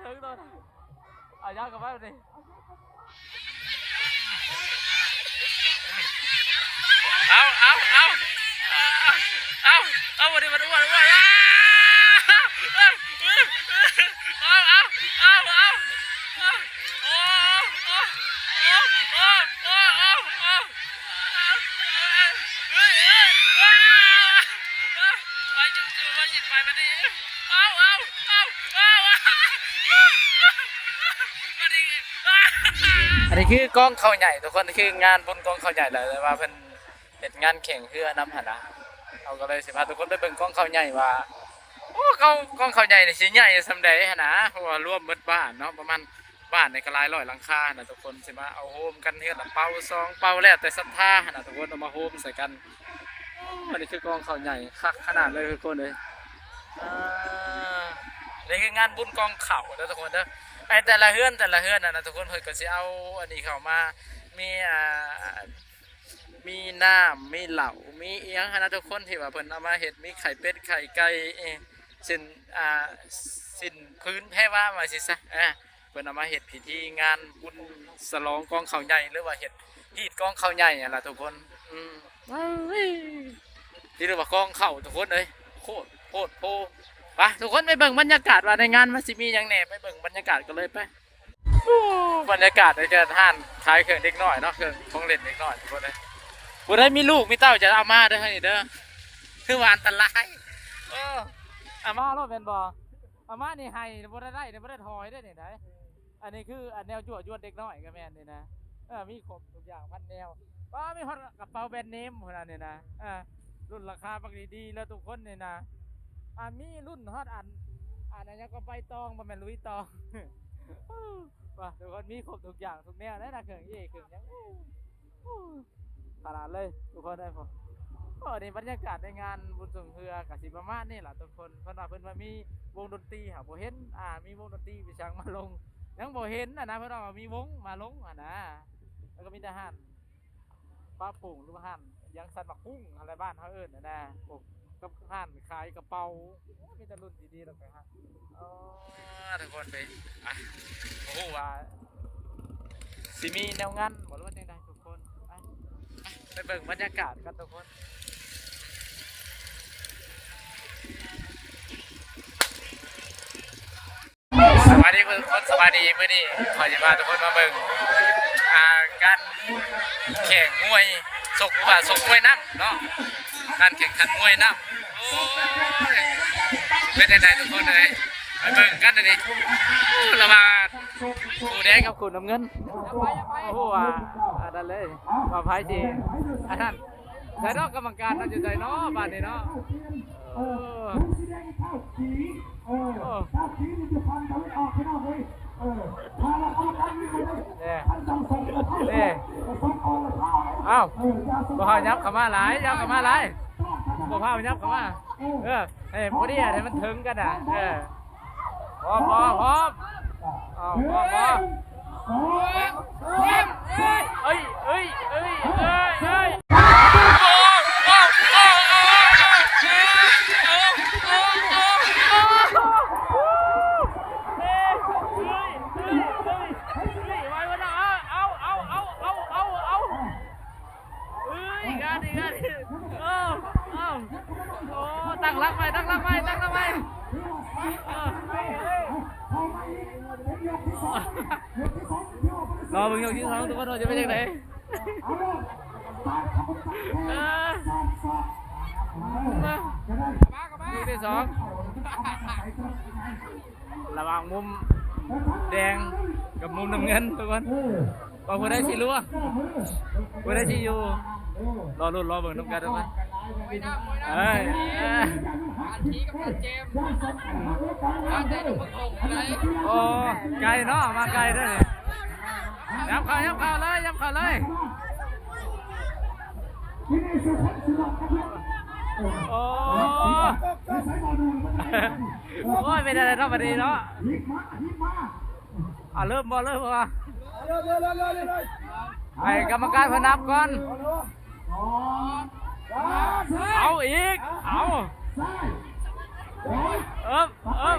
ເຖິງໂດນ ເອົາຍາວກັບມານີ້ ເອົາ ເອົາ ເອົາ ເອົາ ເອົາ ບໍ່ໄດ້ ບໍ່ໄດ້ ບໍ່ໄດ້ ເອົາ ເອົາ ເອົາ ເອົາ ເອົາ ໂອ້ ໂອ້ ໂອ້ ໂອ້ ໂອ້ ໂອ້ ໄປຈຸ່ມໆ ໄປ ໄປ ໄປ ເອົາ ເອົາ ເອົາ ເອົາ ອັນນີ້ຄືກອງເຂົ້າໃຫຍ່ທຸກຄົນ ຄືງານບຸນກອງເຂົ້າໃຫຍ່ແຫຼະ ແຕ່ວ່າເພິ່ນເຮັດງານແຂ່ງເຮືອນຳຫັ້ນນະ ເຮົາກໍເລີຍຊິພາທຸກຄົນໄປເບິ່ງກອງເຂົ້າໃຫຍ່ວ່າ ໂອ້ ກອງ ກອງເຂົ້າໃຫຍ່ນີ້ຊິໃຫຍ່ສ່ຳໃດຫັ້ນນະ ເພາະວ່າລວມເບິດບ້ານເນາະ ປະມານ ບ້ານນີ້ກໍຫຼາຍຮ້ອຍຫຼັງຄານະທຸກຄົນ ຊິມາເອົາໂຮມກັນເຮືອນລະເປົາສອງເປົາ ແລ້ວແຕ່ສັດທາຫັ້ນນະທຸກຄົນ ເອົາມາໂຮມໃສ່ກັນ. ໂອ້ ອັນນີ້ຄືກອງເຂົ້າໃຫຍ່ຄັກຂະໜາດເລີຍທຸກຄົນເອີຍ. ອ່າ ນີ້ຄືງານບຸນກອງເຂົ້າເດີທຸກຄົນເດີ. ໃນແຕ່ລະເຮືອນ ແຕ່ລະເຮືອນຫັ້ນນະທຸກຄົນ ເພິ່ນກໍຊິເອົາອັນນີ້ເຂົ້າມາ ມີ ອ່າ ມີນ້ຳ ມີເຫຼົ້າ ມີອີ່ຫຍັງຫັ້ນນະທຸກຄົນ ທີ່ວ່າເພິ່ນເອົາມາເຮັດ ມີໄຂ່ເປັດ ໄຂ່ໄກ່ ເອີ ຊີ້ນ ອ່າ ຊີ້ນພື້ນແພວາວ່າຊີ້ຊະ ເອີ ເພິ່ນເອົາມາເຮັດພິທີງານບຸນສະຫຼອງກອງເຂົ້າໃຫຍ່ ຫຼືວ່າເຮັດຮີດກອງເຂົ້າໃຫຍ່ຫັ້ນລະທຸກຄົນ. ອືມ ເອີຍ ທີ່ເອີ້ນວ່າກອງເຂົ້າທຸກຄົນເອີຍ ໂຄດ ໂພດໂພ. ໄປທຸກຄົນໄປເບິ່ງບັນຍາກາດວ່າໃນງານມັນຊິມີຫຍັງແດ່ ໄປເບິ່ງບັນຍາກາດກັນເລີຍໄປ. ໂອ້ ບັນຍາກາດໃນຮ້ານຂາຍເຄື່ອງເດັກນ້ອຍເນາະ ເຄື່ອງຂອງຫຼິ້ນເດັກນ້ອຍທຸກຄົນເອີຍ. ຜູ້ໃດມີລູກມີເຕົ້າຢ່າເອົາມາເດີ ນີ້ເດີ ຖືວ່າອັນຕະລາຍ. ເອີ ເອົາມາໂລດແມ່ນບໍ່? ເອົາມານີ້ໃຫ້ບໍ່ໄດ້ ໄດ້ບໍ່ໄດ້ຖອຍເດ້ນີ້ໄດ໋. ອັນນີ້ຄືອັນແນວຍົວະຢວນເດັກນ້ອຍກໍແມ່ນນີ້ນະ. ເອີ ມີຄົບທຸກຢ່າງພັນແນວ. ປ້າ ມີຮອດກະເປົາແບຣນເນມພຸ້ນນະນີ້ນະ. ເອີ ລຸ້ນລາຄາບັກດີໆ ແລ້ວທຸກຄົນນີ້ນະ. ອ່າ ມີລຸ້ນຮອດອັນ ອັນ ອັນຫຍັງກໍ ໃບຕອງ ບໍ່ແມ່ນ ລຸຍຕອງ. ວ່າທຸກຄົນມີຄົບທຸກຢ່າງທຸກແນວເດ້ນະ ເຄື່ອງເອ ເຄື່ອງຫຍັງ ໂອ້ ຂະໜາດເລີຍທຸກຄົນເອີຍ. ໂອ້ ນີ້ບັນຍາກາດໃນງານບຸນຊ່ວງເຮືອກະຊິປະມານນີ້ລະທຸກຄົນ. ເພິ່ນວ່າເພິ່ນວ່າມີວົງດົນຕີ ຫາກບໍ່ເຫັນ ອ່າ ມີວົງດົນຕີໄປສັງມາລົງ ຍັງບໍ່ເຫັນຫັ້ນນະ. ເພິ່ນວ່າມີວົງມາລົງຫັ້ນນະ ແລ້ວກໍມີແຕ່ຮ້ານ ປ້າໂປ່ງ ຫຼືວ່າຮ້ານຫຍັງ ສັນໝາກຫຸ່ງຫັ້ນແຫຼະ ບ້ານເຮົາເອີ້ນຫັ້ນນະ ພວກກັບຮ້ານຂາຍກະເປົາ. ໂອ້ ມີແຕ່ລຸ້ນດີໆ ແລ້ວໄປຫາ ເອີ ທຸກຄົນໄປ ອ່ະ ບໍ່ຮູ້ວ່າຊິມີແນວງານບໍ່ ຫຼືວ່າຈັ່ງໃດທຸກຄົນ. ໄປ ໄປເບິ່ງບັນຍາກາດກັນທຸກຄົນ. ສະບາຍດີທຸກຄົນ ສະບາຍດີ. ມື້ນີ້ຂ້ອຍຈະພາທຸກຄົນມາເບິ່ງ ອ່າ ການແຂ່ງມວຍສົກ ຫຼືວ່າສົກມວຍນ້ຳເນາະ ການແຂ່ງຂັນມວຍນ້ຳ. ໂອ້ຍ ເປັນຈັ່ງໃດທຸກຄົນເອີຍ ໄປເບິ່ງກັນເດ. ລະຫວ່າງຄູ່ແດງກັບຄູ່ນ້ຳເງິນ ບໍ່ຮູ້ວ່າອັນນັ້ນເລີຍ ວ່າໃຜຊິອັນນັ້ນ. ໃສເນາະ ກຳມະການເນາະ ຢູ່ໃສເນາະ ບາດນີ້ເນາະ. ເອີ ເອີ ເອີ ເອີ ເອີ ອ້າວ ບໍ່ພາຫຍັບເຂົ້າມາຫຼາຍ ຫຍັບເຂົ້າມາຫຼາຍ ບໍ່ພາຫຍັບເຂົ້າມາ. ເອີ ໃຫ້ພໍດີ ໃຫ້ມັນເຖິງກັນນະ. ເອີ ພ້ອມ ພ້ອມ ພ້ອມ. ເອົາ ພ້ອມ ພ້ອມ. ເອີຍ ເອີຍ ເອີຍ ເອີຍ ເອີຍ. ເອີຍ ງານດີ ງານດີ. ເອີ ເອີ ໂອ້ ຕັ້ງຫຼັກໃໝ່ ຕັ້ງຫຼັກໃໝ່ ຕັ້ງຫຼັກໃໝ່. ເອີ ລໍເບິ່ງຍົກທີສອງ ທຸກຄົນວ່າຈະເປັນຈັ່ງໃດ. ເອີ ຍົກທີສອງ ລະຫວ່າງມຸມແດງກັບມຸມນ້ຳເງິນທຸກຄົນ ວ່າຜູ້ໃດຊິລ່ວງ ຜູ້ໃດຊິຢູ່ ລໍລຸ້ນລໍເບິ່ງນຳກັນທຸກຄົນ. ເອີຍ ໂອ້ ໄກເນາະ ມາໄກເດີ້. ຫຍັບເຂົ້າ ຫຍັບເຂົ້າເລີຍ ຫຍັບເຂົ້າເລີຍ. ໂອ້ ໂອ້ຍ ເປັນຈັ່ງໃດເນາະ ບາດນີ້ເນາະ. ອ່າ ເລີ່ມບໍ່ ເລີ່ມບໍ່ ໃຫ້ກຳມະການເພິ່ນນັບກ່ອນ. ເອົາອີກ ເອົາ ເອີບ ເອີບ ເອີບ.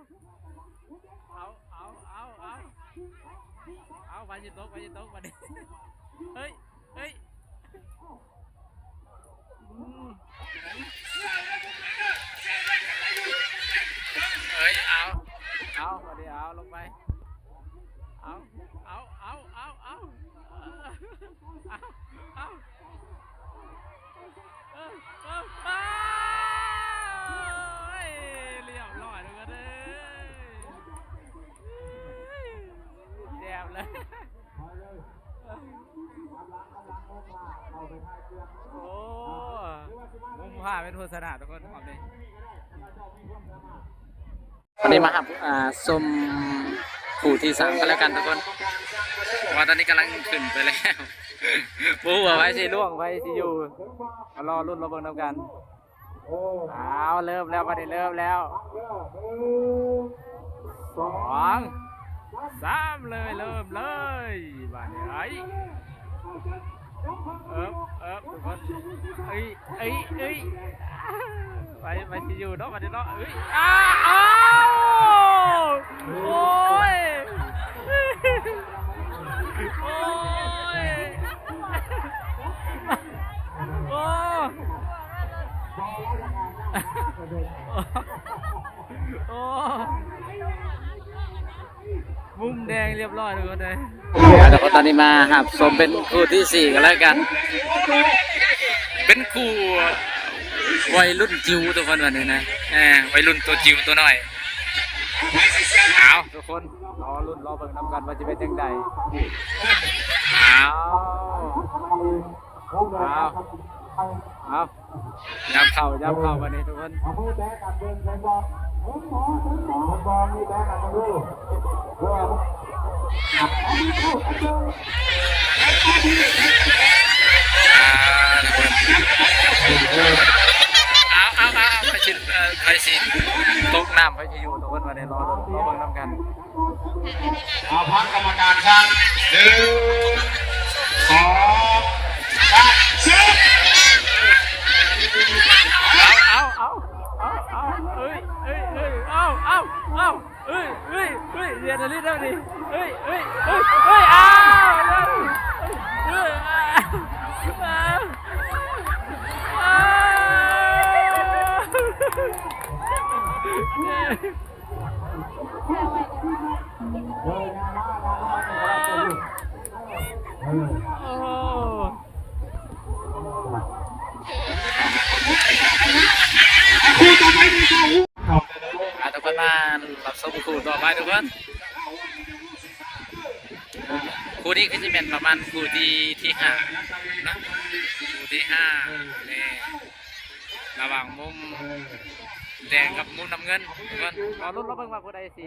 ເອົາ ເອົາ ເອົາ ເອົາ ເອົາ ໃຜຊິຕົກ ໃຜຊິຕົກບາດນີ້ ເຮີ້ຍ ເຮີ້ຍ ອືມ ເອີຍ ເອົາ ເອົາ ບາດນີ້ເອົາ ລົງໄປ ເອົາ ເອົາ ເອົາ ເອົາ ເອົາ ເອີ ເອີ ໂອ້ຍ ລຽບຮ້ອຍທຸກຄົນເອີຍ ແຊບເລີຍ ໂອ້ ມຸມພາບເປັນໂພຊະນາທຸກຄົນ ຮອບນີ້ ວັນນີ້ມາຮັບ ອ່າ ຊົມຄູ່ທີສາມກັນແລ້ວກັນທຸກຄົນ ເພາະວ່າຕອນນີ້ກຳລັງຂຶ້ນໄປແລ້ວ ບໍ່ຮູ້ວ່າໃຜຊິລ່ວງ ໃຜຊິຢູ່ ກໍລໍລຸ້ນລໍເບິ່ງນຳກັນ ອ້າວ ເລີ່ມແລ້ວ ບັດນີ້ເລີ່ມແລ້ວ ສອງ ສາມ ເລີຍ ເລີ່ມເລີຍ ບາດນີ້ ເອີ ເອີ ເອີ ທຸກຄົນ ເອີຍ ເອີຍ ເອີຍ ໄປ ໄປຊິຢູ່ເນາະ ບັດນີ້ເນາະ ເອີຍ ອ້າວ ໂອ້ຍ ໂອ້ຍ ໂອ້ຍ ໂອ້ ໂອ້ ມຸມແດງລຽບຮ້ອຍທຸກຄົນເອີຍ ແລ້ວກໍຕອນນີ້ມາຮັບຊົມເປັນຄູ່ທີສີ່ກັນແລ້ວກັນ ເປັນຄູ່ໄວລຸ້ນຈິ້ວທຸກຄົນ ວັນນີ້ນະ ເອີ ໄວລຸ້ນຕົວຈິ້ວຕົວນ້ອຍ ເອົາ ທຸກຄົນ ລໍລຸ້ນລໍເບິ່ງນຳກັນວ່າຊິເປັນຈັ່ງໃດ ເອົາ ເອົາ ເອົາ ຍາມເຂົ້າ ຍາມເຂົ້າບັດນີ້ທຸກຄົນ ເອົາມືແຕະກັນເບິ່ງ ເຫັນບໍ່ ເຫັນບໍ່ ເຫັນບໍ່ ເຫັນບໍ່ ມືແຕະກັນເບິ່ງດູ ເອີ ເອົາມືເຂົ້າກັນເບິ່ງ ອ່າ ເອົາ ເອົາ ເອົາ ໃຜຊິ ເອີ ໃຜຊິຕົກນ້ຳ ໃຜຊິຢູ່ ທຸກຄົນ ບັດນີ້ລໍ ລໍເບິ່ງນຳກັນ. ເອົາ ຟັງກຳມະການສັ່ງ ໜຶ່ງ ສອງ ສາມ ເຊີນ ເອົາ ເອົາ ເອົາ ເອົາ ເອີຍ ເອີຍ ເອີຍ ເອົາ ເອົາ ເອົາ ເອີຍ ເອີຍ ເອີຍ ເອີຍ ເອີຍ ອ້າວ ເອີຍ ອ້າວ ອ້າວ. ໂອ້ ອ່າ ທຸກຄົນມາຮັບຊົມຄູ່ຕໍ່ໄປທຸກຄົນ ຄູ່ນີ້ຄືຊິແມ່ນປະມານຄູ່ທີ ທີຫ້າເນາະ ຄູ່ທີຫ້າ ນີ້ ລະຫວ່າງມຸມແດງກັບມຸມນ້ຳເງິນທຸກຄົນ ລໍລຸ້ນ ລໍເບິ່ງວ່າຜູ້ໃດຊິ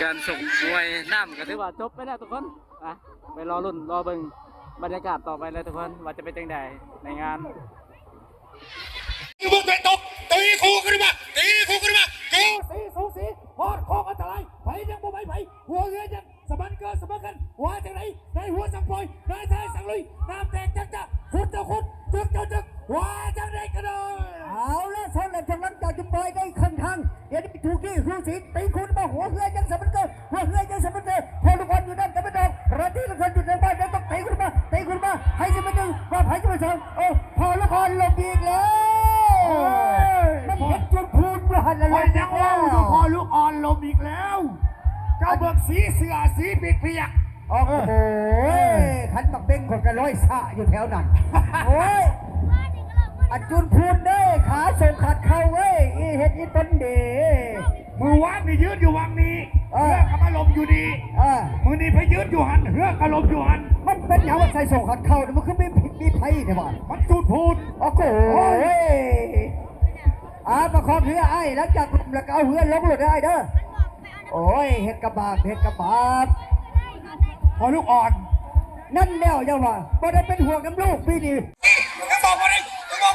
ການຊົກມວຍນ້ຳກໍຖືວ່າຈົບໄປແລ້ວທຸກຄົນ. ອ່ະ ໄປລໍລຸ້ນລໍເບິ່ງບັນຍາກາດຕໍ່ໄປເລີຍທຸກຄົນ ວ່າຈະເປັນຈັ່ງໃດໃນງານ. ຢູ່ເບື້ອງຕົນຕົກ ຕີຄູ່ຂຶ້ນມາ ຕີຄູ່ຂຶ້ນມາ ສູສີ ສູສີ ຮອດໂຄ້ງອັນຕະລາຍ ໃຜຍັງບໍ່ໄໝໃຜ ຫົວເຮືອຍັງສະບັນເກີສະບັນກັນ ວ່າຈັ່ງໃດ ນາຍຫົວສັງພອຍ ນາຍຊາຍສັງລຸຍ ນ້ຳແຕກຈັກຈະ ຂຸດເຈົ້າຂຸດ ຈຶກເຈົ້າຈຶກ ວ່າຈັ່ງໃດກໍໄດ້. ເອົາລະ ສອງແລບທາງຫຼັງຈາກຈຸດໝາຍໄດ້ເຄິ່ງທາງ ດຽວນີ້ຖືກທີ່ ສູສີ ຕີຄືນມາ ຫົວເຮືອຍັງສະບັນເກີ ຫົວເຮືອຍັງສະບັນເກີ ພໍລູກອ່ອນຢູ່ດ້ານຕາເວັນອອກ ລະຕີລູກອ່ອນຢູ່ທາງບ້ານ ແລ້ວຕ້ອງຕີຄືນມາ ຕີຄືນມາ ໃຜຊິເປັນໜຶ່ງ ວ່າໃຜຊິເປັນສອງ ໂອ້ ພໍລູກອ່ອນລົ້ມອີກແລ້ວ ໂອ້ຍ ມັນເຫັນຈຸດພູນຢູ່ຫັ້ນລະ ຂ້ອຍຍັງເວົ້າຢູ່ ພໍລູກອ່ອນລົ້ມອີກແລ້ວ ເຈົ້າເບິ່ງສີເສື້ອສີປຽກໆ ໂອ້ໂຫ ເອີ ຄັນບັກເບັງຂ້ອຍກໍລອຍສະຢູ່ແຖວນັ້ນ ໂອ້ຍ ອັນຈຸນພູນເດ້ ຂາສົ່ງຂັດເຂົ້າເວີຍ ອີເຮັດອີຕົນເດ້ ມື້ວານນີ້ຢືນຢູ່ຫວ່າງນີ້ ເອີ ເຮືອກໍມາລົ້ມຢູ່ນີ້ ເອີ ມື້ນີ້ໄປຢືນຢູ່ຫັ້ນ ເຮືອກໍລົ້ມຢູ່ຫັ້ນ ມັນເປັນຫຍັງວ່າໃສ່ສົ່ງຂັດເຂົ້ານີ້ ມັນຄືມີພິດມີໄພແທ້ຫວາ ມັນຈຸນພູນ ໂອ້ໂຫ ໂອ້ຍ ອ່າ ປະຄອງເຮືອອ້າຍ ຫຼັງຈາກລົ້ມແລ້ວກໍເອົາເຮືອລົງໂລດເດີອ້າຍເດີ ໂອ້ຍ ເຮັດກະບາບ ເຮັດກະບາບ ພໍລູກອ່ອນ ນັ້ນແລ້ວ ຢ່າວ່າ ບໍ່ໄດ້ເປັນຫ່ວງນຳລູກປີນີ້ ມຶງກໍບອກບໍ່ໄດ້ ມຶງບອກ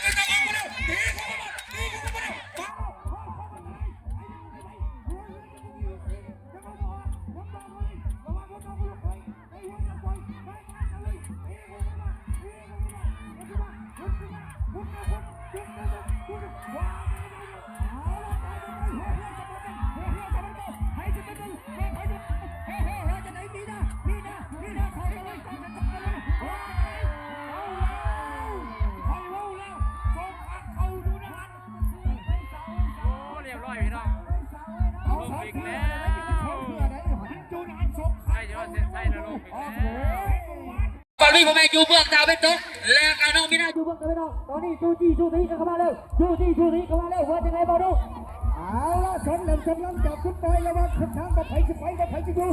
ໂອ້ ຮຽບຮ້ອຍພີ່ນ້ອງ ລົງອີກແລ້ວ ໃກ້ຈະຮອດເສັ້ນໄຊແລ້ວ ລົງອີກແລ້ວ. ຕອນນີ້ພໍ່ແມ່ຢູ່ເບື້ອງຕາເວັນຕົກ ແລະກະນ້ອງມີນາຢູ່ເບື້ອງຕາເວັນອອກ ຕອນນີ້ຊູຈີຊູດີກັນເຂົ້າມາແລ້ວ ຊູຈີຊູດີເຂົ້າມາແລ້ວ ວ່າຈັ່ງໃດບ່າວດຸ? ເອົາລະ ຊົນເລີ່ມຊົນຫຼັງຈາກຈຸດໝາຍ ລະຫວ່າງເສັ້ນທາງວ່າໃຜຊິໄປ ວ່າໃຜຊິຢູ່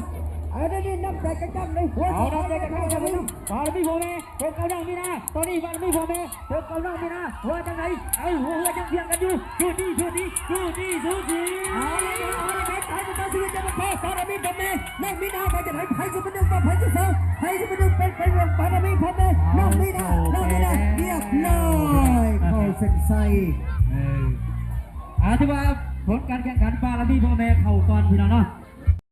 ອັນນີ້ນ້ຳໃຈກະຈັ່ງໃນຫົວ ເອົາ ນ້ຳໃຈກະຈັ່ງໃນຫົວ ບາລະມີພໍ່ແມ່ ເພິ່ນກຳລັງມີນາ ຕອນນີ້ບາລະມີພໍ່ແມ່ ເພິ່ນກຳລັງມີນາ ວ່າຈັ່ງໃດ? ເອົາ ຫົວ ຫົວຍັງພຽງກັນຢູ່ ສູ້ຕີ ສູ້ຕີ ສູ້ຕີ ສູ້ຕີ ເອົາລະ ເອົາລະ ເອົາລະ ໃຜ ໃຜ ໃຜ ໃຜຊິເປັນເຈົ້າ ບາລະມີພໍ່ແມ່ ແມ່ນມີນາ ໃຜຈະໄດ້ ໃຜຊິເປັນໜຶ່ງ ໃຜຊິສອງ ໃຜຊິເປັນໜຶ່ງ ເປັນ ເປັນເລື່ອງບາລະມີພໍ່ແມ່ ນ້ອງມີນາ ນ້ອງມີນາ ຮຽບຮ້ອຍ ເຂົ້າເສັ້ນໄຊ ເອີ ອາ ຖືວ່າຜົນການແຂ່ງຂັນບາລະມີພໍ່ແມ່ເຂົ້າກ່ອນ ພີ່ນ້ອງເນາະ.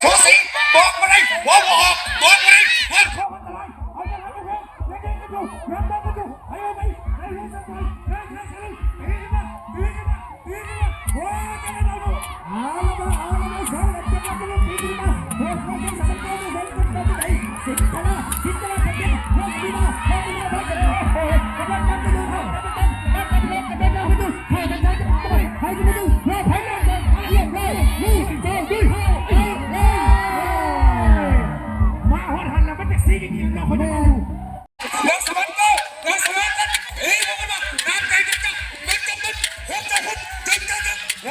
ໂທສີ ບອກບໍ່ໄດ້ ເວົ້າບໍ່ອອກ ບອກບໍ່ໄດ້ ເວົ້າ ເຂົ້າອັນຕະລາຍ ເອົາຈັງໄດ ຍັງເດີນກັນຢູ່ ຍັງເດີນກັນຢູ່ ໃຫ້ໄປ ໃຫ້ເຮັດສັກໄປ ໃຫ້ ໃຫ້ ໃຫ້ ຕີຂຶ້ນມາ ຕີຂຶ້ນມາ ຕີຂຶ້ນມາ ໂອ້ຍ ຈັງໄດ ເອົາລະ ເອົາລະ ເອົາລະ ເອົາລະ ຕີຂຶ້ນມາ ໂອ້ຍ ໂອ້ຍ ໂອ້ຍ ມາຮອດຫັ້ນແລ້ວ ມັນຈະຊີ້ອີກເນາະ ຂ້ອຍບໍ່ຮູ້. ນາງສະຫວັນເວົ້າ ນາງສະຫວັນກັນ ເອີ ເວົ້າກັນມາ ນ້ຳໃຈຈັກ ຈັກ ຈັກ ຈັກ ຫົວໃຈພຸດ ຈັກ ຈັກ ຈັກ ເ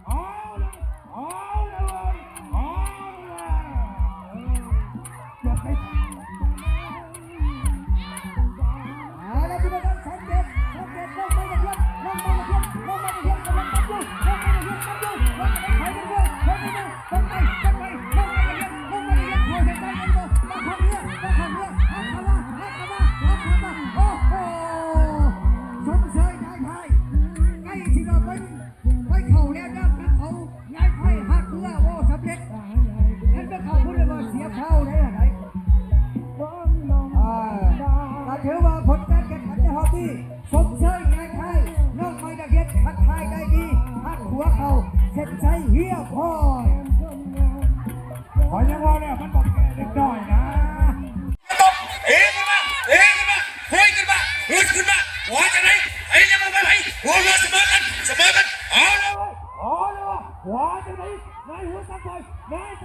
ອົາລະ ເອົາລະ ເອົາລະ ເອົາລະ ເອົາລະ ເອົາລະ ເອີ ຈົບໄປ. ເອົາລະ ພີ່ນ້ອງ ສອງເກມ ສອງເກມ ລົງໄປນະເພື່ອນ ລົງໄປນະເພື່ອນ ລົງໄປນະເພື່ອນ ກຳລັງປັບຢູ່ ລົງໄປນະເພື່ອນ ປັບຢູ່ ລົງໄປນະເພື່ອນ ລົງໄປນະເພື່ອນ ລົງໄປ ລົງໄປນະເພື່ອນ ລົງໄປນະເພື່ອນ ເຂົ້າໃຈບໍ່? ຕ້ອງເຂົ້າເຮືອ ຕ້ອງເຂົ້າເຮືອ ຮັດເຂົ້າມາ ຮັດເຂົ້າມາ ຮັດເຂົ້າມາ ໂອ້ໂຫ ຊົມເຊີຍນາຍໄພ ໃກ້ຊິວ່າໄປ ໄປເຂົ້າແລ້ວນະ ເຂົາ ຍາຍໄພຮັກເຮືອ ໂອ້ ສຳເລັດ ຄັນໄປເຂົ້າພຸ້ນແລ້ວວ່າເສຍເຂົ້າໄດ້ໃດ໋ ອ່າ ກະຖືວ່າຜົນການແຂ່ງຂັນໃນຮອບນີ້ ຊົມເຊີຍຍາຍໄພ ນ້ອງໄມ້ດາວເຮັດ ທັກທາຍໄດ້ດີ ຮັກຫົວເຂົ້າເສັ້ນໄຊຮຽບຮ້ອຍ. ຂ້ອຍຍັງວ່າແລ້ວ ມັນບໍ່ແກ້ເດັກນ້ອຍນະ. ເອຂຶ້ນມາ ເອຂຶ້ນມາ ໂຫຍຂຶ້ນມາ ໂຫຍຂຶ້ນມາ ວ່າຈັ່ງໃດ? ໃຜຍັງບໍ່ໄປໃຜ? ຫົວເຮືອສະເໝີກັນ ສະເໝີກັນ ເອົາແລ້ວ ເອົາແລ້ວ ວ່າຈັ່ງໃດ? ນາຍຫົວສັງໄພ ນາຍໄພ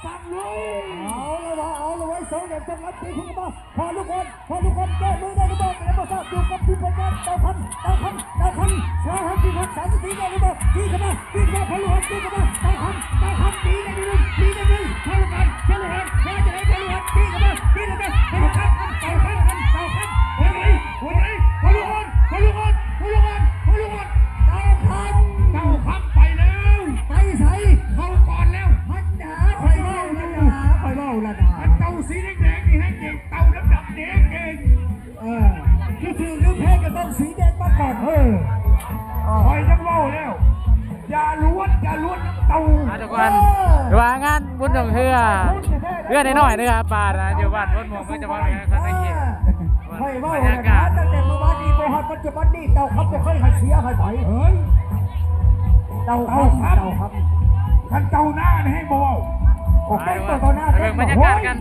ສັ່ງລຸຍ ເອົາລະວ່າ ເອົາລະເວີຍ ສອງແດງຈັງຫວັດຕີຂຶ້ນມາ ພາລູກອ່ອນ ພາລູກອ່ອນແກ້ມືໄດ້ຫຼືບໍ່ ກໍຍັງບໍ່ຊາບ ຢູ່ກັບທິດພະຍານ ເຕົ້າຄຳ ເຕົ້າຄຳ ເຕົ້າຄຳ ສາມສິບຫົກ ສາມສິບສີ່ ໄດ້ຫຼືບໍ່ ຕີເຂົ້າມາ ຕີເຂົ້າມາ ພາລູກອ່ອນ ຕີເຂົ້າມາ ເຕົ້າຄຳ ເຕົ້າຄຳ ຕີໄດ້ໜຶ່ງ ຕີໄດ້ໜຶ່ງ ພາລູກອ່ອນ ພາລູກອ່ອນ ວ່າຈັ່ງໃດ ພາລູກອ່ອນ ຕີເຂົ້າມາ ຕີເຂົ້າມາ ພາລູກອ່ອນ ເຕົ້າຄຳ ເຕົ້າຄຳ ເຈົ້າຄຳ ເຈົ້າຄຳ ພາລູກອ່ອນ ພາລູກອ່ອນ ພາລູກອ່ອນ ພາລູກອ່ອນ ເຕົ້າຄຳ ເຈົ້າຄຳໄປແລ້ວ ໄປໃສ? ເຂົ້າກ່ອນແລ້ວ ມັນຫາ ຂ້ອຍເວົ້າລະນາ ຂ້ອຍເວົ້າລະນາ ອັນເຕົ້າສີແດງໆນີ້ແຮງເກັ່ງ ເຕົ້າດຳໆນີ້ແຮງເກັ່ງ ເອີ ຄືຖືກຫຼືແພ້ກໍຕ້ອງສີແດງມາກ່ອນ ເອີ ຂ້ອຍຍັງເວົ້າແລ້ວ ຢ່າລວດ ຢ່າລວດນ້ຳເຕົ້າ ອ່າ ທຸກຄົນ ເອີ ຖືວ່າງານບຸນດອງເຮືອ ເຮືອນ້ອຍໆ ເຮືອປ່ານະ ຢູ່ບ້ານໂພນມ່ວງ ເມືອງຈຳປາສັກ ແຂວງສັດຕະຫີບ ຂ້ອຍເວົ້າແລ້ວນະ ຕັ້ງແຕ່ມື້ວານນີ້ບໍ່ຮອດປັດຈຸບັນນີ້ ເຕົ້າຄຳບໍ່ເຄີຍໃຫ້ເສຍໃຫ້ໃຜ ເອີ ເຕົ້າຄຳ ເຕົ້າຄຳ ເຕົ້າຄຳ ຄັນເຕົ້ານານີ້ແຮງບໍ່ເວົ້າ ອອກໄປເຈົ້ານາ ໄປເບິ່ງບັນຍາກາດກັນ.